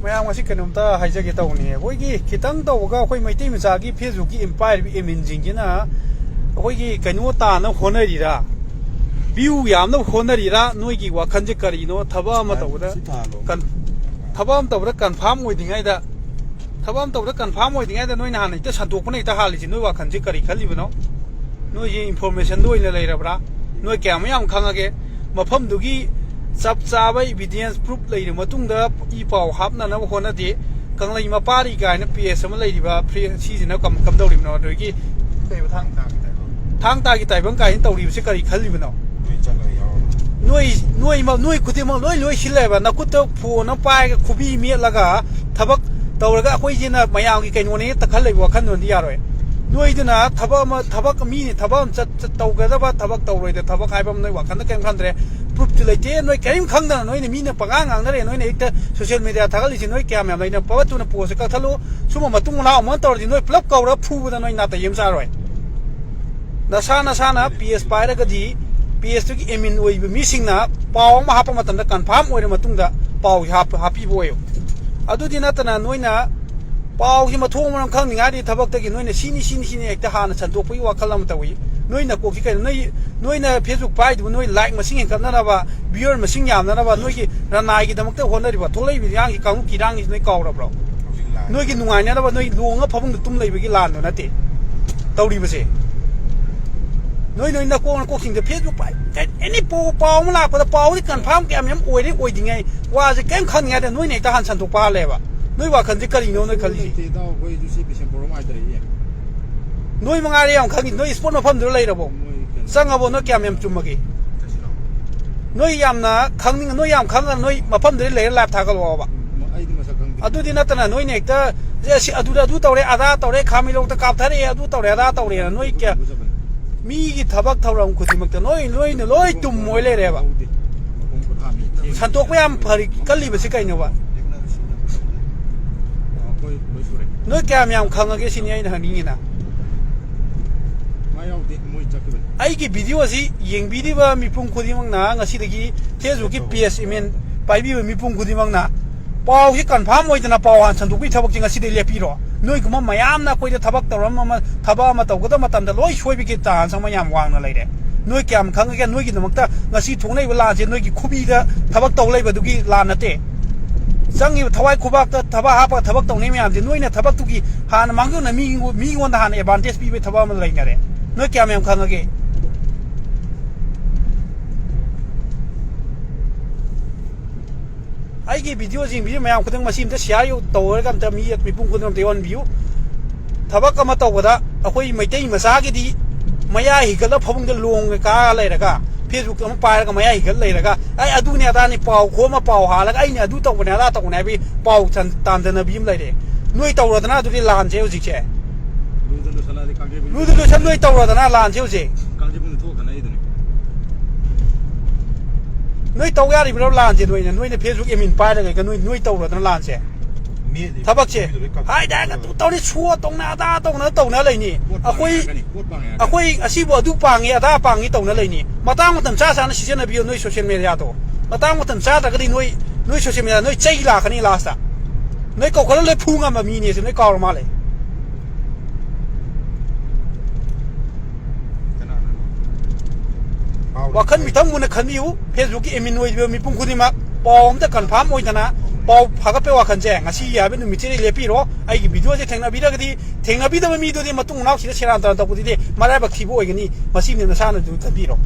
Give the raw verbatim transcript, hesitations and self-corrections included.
ꯃꯌꯥꯝ, ꯉꯁꯤ ꯀꯩꯅꯣꯝꯇ ꯍꯥꯏꯖꯒꯦ ꯇꯧꯕꯅꯤ꯫ ꯑꯩꯈꯣꯏꯒꯤ ꯈꯤꯇꯪ ꯇꯧꯕꯒ ꯑꯩꯈꯣꯏ ꯃꯩꯇꯩ ꯃꯆꯥꯒꯤ Facebook-ꯀꯤ ꯏꯝꯄꯥꯏꯔꯤꯕ ꯑꯦꯃꯤꯟꯁꯤꯡꯁꯤꯅ ꯑꯩꯈꯣꯏꯒꯤ ꯀꯩꯅꯣ ꯇꯥꯅꯕ ꯍꯣꯠꯅꯔꯤꯔꯥ, view ꯌꯥꯝꯅꯕ ꯍꯣꯠꯅꯔꯤꯔꯥ, ꯅꯣꯏꯒꯤ ꯋꯥꯈꯜꯁꯦ ꯀꯔꯤꯅꯣ? ꯊꯕꯛ ꯑꯃ ꯇꯧꯕꯗ ꯁꯤ ꯊꯥꯜꯂꯣ꯫ ꯀꯟ-, ꯊꯕꯛ ꯑꯃ ꯇꯧꯕꯗ confirm ꯑꯣꯏꯗ꯭ꯔꯤꯉꯩꯗ, ꯊꯕꯛ ꯑꯃ ꯇꯧꯕꯗ confirm ꯑꯣꯏꯗ꯭ꯔꯤꯉꯩꯗ ꯅꯣꯏꯅ ꯍꯥꯟꯅ ꯍꯦꯛꯇ ꯁꯟꯗꯣꯛꯄꯅ ꯍꯦꯛꯇ ꯍꯥꯜꯂꯤꯁꯤ, ꯅꯣꯏ ꯋꯥꯈꯜꯁꯦ ꯀꯔꯤ ꯈꯜꯂꯤꯕꯅꯣ? ꯅꯣꯏꯁꯦ information-ꯗ ꯑꯣꯏꯅ ꯂꯩꯔꯕ꯭ꯔꯥ? ꯅꯣꯏ ꯀꯌꯥꯃꯨꯛ ꯌꯥꯝ ꯈꯪꯉꯒꯦ? ꯃꯐꯝꯗꯨꯒꯤ ꯆꯞ ꯆꯥꯕ evidence, proof ꯂꯩꯔ ꯃꯇꯨꯡꯗ ꯏ ꯄꯥꯎ ꯍꯥꯞꯅꯅꯕ ꯍꯣꯠꯅꯗꯦ꯫ ꯀꯪꯂꯩ ꯃꯄꯥꯔꯤ ꯀꯥꯏꯅ page ꯑꯃ ꯂꯩꯔꯤꯕ, ꯐ꯭ꯔꯤ-, ꯁꯤꯁꯤꯅ ꯀꯝ-, ꯀꯝꯗꯧꯔꯤꯕꯅꯣ? ꯑꯗꯒꯤ ꯀꯩꯕ, ꯊꯥꯡ ꯇꯥꯒꯤ ꯇꯥꯏꯕꯪ꯫ ꯊꯥꯡ ꯇꯥꯒꯤ ꯇꯥꯏꯕꯪ ꯀꯥꯏꯅ ꯇꯧꯔꯤꯕꯁꯤ ꯀꯔꯤ ꯈꯜꯂꯤꯕꯅꯣ? ꯅꯣꯏ ꯆꯠꯂꯒ ꯌꯥꯎꯔꯣ꯫ ꯅꯣꯏ, ꯅꯣꯏ ꯃ-, ꯅꯣꯏ ꯈꯨꯗꯤꯡꯃꯛ ꯂꯣꯏ, ꯂꯣꯏ ꯁꯤꯜꯂꯦꯕ꯫ ꯅꯈꯨꯠꯇ phone ꯑꯃ ꯄꯥꯏꯔꯒ ꯈꯨꯕꯤ ꯃꯦꯠꯂꯒ ꯊꯕꯛ ꯇꯧꯔꯒ ꯑꯩꯈꯣꯏꯁꯤꯅ ꯃꯌꯥꯝꯒꯤ ꯀꯩꯅꯣꯅꯦ ꯍꯦꯛꯇ ꯈꯜ ꯂꯩꯕ ꯋꯥꯈꯜꯂꯣꯟꯗꯤ ꯌꯥꯔꯣꯏ꯫ ꯅꯣꯏꯗꯨꯅ ꯊꯕꯛ ꯑꯃ, ꯊꯕꯛ ꯃꯤꯅ ꯊꯕꯛ ꯑꯃ ꯆꯠ-, ꯆꯠ-, ꯇꯧꯒꯗꯕ ꯊꯕꯛ ꯇꯧꯔꯣꯏꯗ ꯊꯕꯛ ꯍꯥꯏꯕ ꯑꯃ ꯅꯣꯏ ꯋꯥꯈꯜꯗ ꯀꯔꯤꯝ ꯈꯟꯗ꯭ꯔꯦ꯫ Proof-ꯁꯨ ꯂꯩꯇꯦ꯫ ꯅꯣꯏ ꯀꯔꯤꯝ ꯈꯪꯗꯅ ꯅꯣꯏꯅ ꯃꯤꯅ ꯄꯉꯥꯡ ꯉꯥꯡꯅꯔꯦ꯫ ꯅꯣꯏꯅ ꯍꯦꯛꯇ social media ꯊꯥꯒꯠꯂꯤꯁꯤ ꯅꯣꯏ ꯀꯌꯥꯝ ꯌꯥꯝ ꯂꯩꯅ? ꯄꯕꯠꯇꯨꯅ post-ꯁꯦ ꯀꯛꯊꯠꯂꯨ꯫ ꯁꯨꯝꯕ ꯃꯇꯨꯡ ꯃꯅꯥꯎ ꯑꯃ ꯇꯧꯔꯗꯤ ꯅꯣꯏ ꯄꯨꯂꯞ ꯀꯧꯔꯒ ꯐꯨꯕꯗ ꯅꯣꯏ ꯅꯥꯇꯩ ꯑꯃ ꯆꯥꯔꯣꯏ꯫ ꯅꯁꯥ ꯅꯁꯥꯅ page ꯄꯥꯏꯔꯒꯗꯤ page-ꯇꯨꯒꯤ admin ꯑꯣꯏꯕ ꯃꯤꯁꯤꯡꯅ ꯄꯥꯎ ꯑꯃ ꯍꯥꯞꯄ ꯃꯇꯝꯗ confirm ꯑꯣꯏꯔ ꯃꯇꯨꯡꯗ ꯄꯥꯎ ꯍꯥꯞ-, ꯍꯥꯞꯄꯤꯕ ꯑꯣꯏꯌꯨ꯫ ꯑꯗꯨꯗꯤ ꯅꯠꯇꯅ ꯅꯣꯏꯅ ꯄꯥꯎꯁꯤ ꯃꯊꯣꯡ ꯃꯔꯝ ꯈꯪꯅꯤꯡꯉꯥꯏꯗꯤ ꯊꯕꯛꯇꯒꯤ ꯅꯣꯏꯅ ꯁꯤꯅꯤ, ꯁꯤꯅꯤ, ꯁꯤꯅꯤ ꯍꯦꯛꯇ ꯍꯥꯟꯅ ꯁꯟꯗꯣꯛꯄꯒꯤ ꯋꯥꯈꯜ ꯑꯃ ꯇꯧꯏ꯫ ꯅꯣꯏ ꯅꯀꯣꯛꯁꯤ ꯀꯩꯅꯣ? ꯅꯣꯏ, ꯅꯣꯏꯅ Facebook ꯄꯥꯏꯗꯨꯕꯨ ꯅꯣꯏ like ꯃꯁꯤꯡ ꯍꯦꯟꯒꯠꯅꯅꯕ, viewer ꯃꯁꯤꯡ ꯌꯥꯝꯅꯅꯕ, ꯅꯣꯏꯒꯤ ꯔꯅꯥꯏꯒꯤꯗꯃꯛꯇ ꯍꯣꯠꯅꯔꯤꯕ ꯊꯣꯛꯂꯛꯏꯕ ꯏꯔꯥꯡꯒꯤ ꯀꯥꯡꯂꯨꯞꯀꯤ ꯏꯔꯥꯡꯒꯤꯁꯤ ꯅꯣꯏ ꯀꯥꯎꯔꯕ꯭ꯔꯣ? ꯍꯧꯖꯤꯛ ꯂꯥꯟ ꯅꯣꯏꯒꯤ ꯅꯨꯡꯉꯥꯏꯅꯅꯕ ꯅꯣꯏ ꯂꯣꯡꯉ ꯐꯃꯨꯡꯗ ꯇꯨꯝ ꯂꯩꯕꯒꯤ ꯂꯥꯟꯗꯣ ꯅꯠꯇꯦ ꯇꯧꯔꯤꯕꯁꯦ꯫ ꯅꯣꯏ, ꯅꯣꯏ ꯅꯀꯣꯛ, ꯅꯀꯣꯛꯁꯤꯡꯗ Facebook ꯄꯥꯏ, any ꯄꯥꯎ, ꯄꯥꯎ ꯑꯃ ꯂꯥꯛꯄꯗ ꯄꯥꯎꯁꯤ confirm ꯀꯌꯥꯝ ꯌꯥꯝ ꯑꯣꯏꯔꯦ ꯑꯣꯏꯗ꯭ꯔꯤꯉꯩ ꯋꯥꯁꯦ ꯀꯔꯤꯝ ꯈꯪꯉꯤꯉꯩꯗ ꯅꯣꯏꯅ ꯍꯦꯛꯇ ꯍꯥꯟꯅ ꯁꯟꯗꯣꯛꯄ ꯍꯥꯜꯂꯦꯕ꯫ ꯅꯣꯏ ꯋꯥꯈꯜꯁꯦ ꯀꯔꯤꯅꯣ ꯅꯣꯏ ꯈꯜꯂꯤꯁꯦ? ꯂꯩꯇꯦ, ꯏꯇꯥꯎ, ꯑꯩꯈꯣꯏꯁꯨ ꯁꯤ ꯕꯤꯁꯦꯝꯄꯨꯔ ꯑꯃ ꯍꯥꯏꯗꯔꯛꯏ꯫ ꯅꯣꯏ ꯃꯉꯥꯏꯔꯦ ꯌꯥꯝ ꯈꯪꯉꯤ꯫ ꯅꯣꯏ spot ꯃꯐꯝꯗꯨꯗ ꯂꯩꯔꯕꯣ? ꯃꯣꯏ ꯀꯩꯅꯣ ꯆꯪꯉꯕꯣ? ꯅꯣꯏ ꯀꯌꯥꯝ ꯌꯥꯝ ꯆꯨꯝꯃꯒꯦ? ꯆꯠꯁꯤꯔꯣ? ꯅꯣꯏ ꯌꯥꯝꯅ ꯈꯪꯅꯤꯡ-, ꯅꯣꯏ ꯌꯥꯝ ꯈꯪꯉꯒ ꯅꯣꯏ ꯃꯐꯝꯗꯨꯗ ꯂꯩꯔ live ꯊꯥꯒꯠꯂꯛꯑꯣꯕ꯫ ꯑꯩꯗꯤ ꯃꯁꯛ ꯈꯪꯗꯦ꯫ ꯑꯗꯨꯗꯤ ꯅꯠꯇꯅ ꯅꯣꯏꯅ ꯍꯦꯛꯇ, "ꯑꯦ, ꯁꯤ ꯑꯗꯨꯗ ꯑꯗꯨ ꯇꯧꯔꯦ, ꯑꯗꯥ ꯇꯧꯔꯦ, ꯈꯥꯃꯤꯂꯣꯛꯇ ꯀꯥꯞꯊꯔꯛꯑꯦ, ꯑꯗꯨ ꯇꯧꯔꯦ, ꯑꯗꯥ ꯇꯧꯔꯦꯅ" ꯅꯣꯏ ꯀꯌꯥ, ꯃꯤꯒꯤ ꯊꯕꯛ ꯊꯧꯔꯝ ꯈꯨꯗꯤꯡꯃꯛꯇ ꯅꯣꯏ, ꯅꯣꯏꯅ ꯂꯣꯏ ꯇꯨꯝꯃꯣꯏ ꯂꯩꯔꯦꯕ꯫ ꯁꯟꯇꯣꯛꯄ ꯌꯥꯝ ꯐꯔꯤ ꯀꯜꯂꯤꯕꯁꯤ ꯀꯩꯅꯣꯕ? ꯅꯣꯏ ꯀꯌꯥꯝ ꯌꯥꯝ ꯈꯪꯉꯒꯦ ꯁꯤꯅꯤ ꯑꯩꯅ ꯍꯪꯅꯤꯡꯉꯤꯅ꯫ ꯑꯩꯒꯤ video ꯑꯁꯤ ꯌꯦꯡꯕꯤꯔꯤꯕ ꯃꯤꯄꯨꯝ ꯈꯨꯗꯤꯡꯃꯛꯅ, ꯉꯁꯤꯗꯒꯤ Facebook-ꯀꯤ page admin ꯄꯥꯏꯕꯤꯕ ꯃꯤꯄꯨꯝ ꯈꯨꯗꯤꯡꯃꯛꯅ, ꯄꯥꯎꯁꯤ ꯀꯟꯐꯥꯔꯝ ꯑꯣꯏꯗꯅ ꯄꯥꯎ ꯍꯥꯟꯅ ꯁꯟꯗꯣꯛꯄꯒꯤ ꯊꯕꯛꯁꯤ ꯉꯁꯤꯗꯩ ꯂꯦꯞꯄꯤꯔꯣ꯫ ꯅꯣꯏꯒꯨꯝꯕ ꯃꯌꯥꯝꯅ ꯑꯩꯈꯣꯏꯗ ꯊꯕꯛ ꯇꯧꯔꯝꯕ ꯑꯃ, ꯊꯕꯛ ꯑꯃ ꯇꯧꯒꯗꯕ ꯃꯇꯝꯗ ꯂꯣꯏ ꯁꯣꯏꯕꯒꯤ ꯆꯥꯟꯁ ꯑꯃ ꯌꯥꯝ ꯋꯥꯡꯅ ꯂꯩꯔꯦ꯫ ꯅꯣꯏ ꯀꯌꯥꯝ ꯈꯪꯉꯒꯦ? ꯅꯣꯏꯒꯤꯗꯃꯛꯇ ꯉꯁꯤ ꯊꯣꯛꯅꯔꯤꯕ ꯂꯥꯟꯁꯦ ꯅꯣꯏꯒꯤ ꯈꯨꯕꯤꯗ ꯊꯕꯛ ꯇꯧ ꯂꯩꯕꯗꯨꯒꯤ ꯂꯥꯟ ꯅꯠꯇꯦ꯫ ꯆꯪꯉꯤꯕ ꯊꯋꯥꯏ ꯈꯨꯕꯥꯛꯇ ꯊꯕꯛ ꯍꯥꯞꯄꯒ ꯊꯕꯛ ꯇꯧꯅꯩ ꯃꯌꯥꯝꯁꯦ ꯅꯣꯏꯅ ꯊꯕꯛꯇꯨꯒꯤ ꯍꯥꯟꯅ ꯃꯥꯡꯖꯧꯅ ꯃꯤ, ꯃꯤꯉꯣꯟꯗ ꯍꯥꯟꯅ ꯑꯦꯗꯚꯥꯟꯇꯦꯖ ꯄꯤꯕꯒꯤ ꯊꯕꯛ ꯑꯃ ꯂꯩꯅꯔꯦ꯫ ꯅꯣꯏ ꯀꯌꯥꯝ ꯌꯥꯝ ꯈꯪꯉꯒꯦ? ꯑꯩꯒꯤ ꯚꯤꯗꯤꯑꯣꯁꯤꯡ, ꯚꯤꯗꯤꯑꯣ ꯃꯌꯥꯝ ꯈꯨꯗꯤꯡꯃꯛ ꯃꯁꯤ ꯑꯝꯇ ꯁꯤꯌꯥꯔ ꯇꯧꯔꯒ ꯑꯝꯇ ꯃꯤ ꯃꯤꯄꯨꯝ ꯈꯨꯗꯤꯡꯃꯛ ꯑꯝꯇ ꯌꯧꯍꯟꯕꯤꯌꯨ꯫ ꯊꯕꯛ ꯑꯃ ꯇꯧꯕꯗ ꯑꯩꯈꯣꯏ ꯃꯩꯇꯩ ꯃꯆꯥꯒꯤꯗꯤ ꯃꯌꯥ ꯍꯤꯒꯠꯂ ꯐꯃꯨꯡꯗ ꯂꯣꯡꯉ ꯀꯥ ꯂꯩꯔꯒ, ꯐꯦꯁꯕꯨꯛ ꯑꯃ ꯄꯥꯏꯔꯒ ꯃꯌꯥ ꯍꯤꯒꯠ ꯂꯩꯔꯒ, "ꯑꯩ ꯑꯗꯨꯅꯦ ꯑꯗꯥꯅꯤ" ꯄꯥꯎ ꯈꯣꯝꯃ ꯄꯥꯎ ꯍꯥꯜꯂꯒ, "ꯑꯩꯅ ꯑꯗꯨ ꯇꯧꯕꯅꯦ ꯑꯗꯥ ꯇꯧꯕꯅꯦ" ꯍꯥꯏꯕꯒꯤ ꯄꯥꯎ ꯇꯥꯟ-, ꯇꯥꯟꯗꯅꯕꯤ ꯑꯃ ꯂꯩꯔꯦ꯫ ꯅꯣꯏ ꯇꯧꯔꯗꯅ ꯑꯗꯨꯗꯤ ꯂꯥꯟꯁꯦ ꯍꯧꯖꯤꯛꯁꯦ꯫ ꯂꯨꯗ ꯂꯨꯁꯟ ꯅꯣꯏ ꯇꯧꯔꯗꯅ ꯂꯥꯟꯁꯦ ꯍꯧꯖꯤꯛ꯫ ꯅꯣꯏ ꯇꯧ ꯌꯥꯔꯤꯕ꯭ꯔꯣ ꯂꯥꯟꯁꯦ? ꯅꯣꯏꯅ, ꯅꯣꯏꯅ ꯐꯦꯁꯕꯨꯛ ꯑꯦꯃꯤꯟ ꯄꯥꯏꯔꯒ ꯅꯣꯏ, ꯅꯣꯏ ꯇꯧꯔꯗꯅ ꯂꯥꯟꯁꯦ꯫ ꯊꯕꯛꯁꯦ ꯍꯥꯏꯗ ꯍꯥꯏꯗ ꯑꯗꯨ ꯇꯧꯅꯤ, ꯁꯣ ꯇꯧꯅ, ꯑꯗꯥ ꯇꯧꯅ, ꯇꯧꯅ ꯂꯩꯅꯤ꯫ ꯑꯩꯈꯣꯏ, ꯑꯩꯈꯣꯏ ꯑꯁꯤꯕꯨ ꯑꯗꯨ ꯄꯥꯡꯉꯤ ꯑꯗꯥ ꯄꯥꯡꯉꯤ ꯇꯧꯅ ꯂꯩꯅꯤ꯫ ꯃꯇꯥꯡ ꯃꯇꯝ ꯆꯥ ꯆꯥꯅ ꯁꯤꯖꯤꯟꯅꯕꯤꯌꯨ ꯅꯣꯏ ꯁꯣꯁꯤꯌꯦꯜ ꯃꯦꯗꯤꯌꯥꯗꯣ꯫ ꯃꯇꯥꯡ ꯃꯇꯝ ꯆꯥꯗ꯭ꯔꯒꯗꯤ ꯅꯣꯏ, ꯅꯣꯏ ꯁꯣꯁꯤꯌꯦꯜ ꯃꯦꯗꯤꯌꯥ ꯅꯣꯏ ꯆꯩ ꯂꯥꯛꯀꯅꯤ ꯂꯥꯁꯇ꯫ ꯅꯣꯏ ꯀꯧꯈꯠꯂ ꯂꯣꯏ ꯐꯨ ꯉꯝꯕ ꯃꯤꯅꯦꯁꯦ ꯅꯣꯏ ꯀꯥꯎꯔ ꯃꯥꯜꯂꯦ꯫ ꯋꯥꯈꯜ ꯃꯤꯊꯪ ꯃꯨꯟꯅ ꯈꯟꯕꯤꯌꯨ꯫ ꯐꯦꯁꯕꯨꯛꯀꯤ ꯑꯦꯃꯤꯟ ꯑꯣꯏꯔꯤꯕ ꯃꯤꯄꯨꯝ ꯈꯨꯗꯤꯡꯃꯛ ꯄꯥꯎ ꯑꯝꯇ ꯀꯟꯐꯥꯔꯝ ꯑꯣꯏꯗꯅ ꯄꯥꯎ ꯐꯥꯒꯠꯄꯒꯤ ꯋꯥꯈꯜꯁꯦ ꯉꯁꯤ ꯍꯥꯏꯕ ꯅꯨꯃꯤꯠꯁꯤꯗ ꯂꯦꯞꯄꯤꯔꯣ꯫ ꯑꯩꯒꯤ ꯚꯤꯗꯤꯑꯣꯁꯦ ꯊꯦꯡꯅꯕꯤꯔꯒꯗꯤ, ꯊꯦꯡꯅꯕꯤꯗꯕ ꯃꯤꯗꯨꯗꯤ ꯃꯇꯨꯡ ꯃꯅꯥꯎ ꯁꯤꯗ ꯁꯦꯔꯥꯟ ꯇꯨꯔꯥꯟ ꯇꯧꯕꯗꯨꯗꯤ ꯃꯔꯥꯏꯕꯛ ꯊꯤꯕ ꯑꯣꯏꯒꯅꯤ꯫ ꯃꯁꯤꯅꯤ ꯅꯁꯥꯅꯁꯨ ꯈꯟꯕꯤꯔꯣ꯫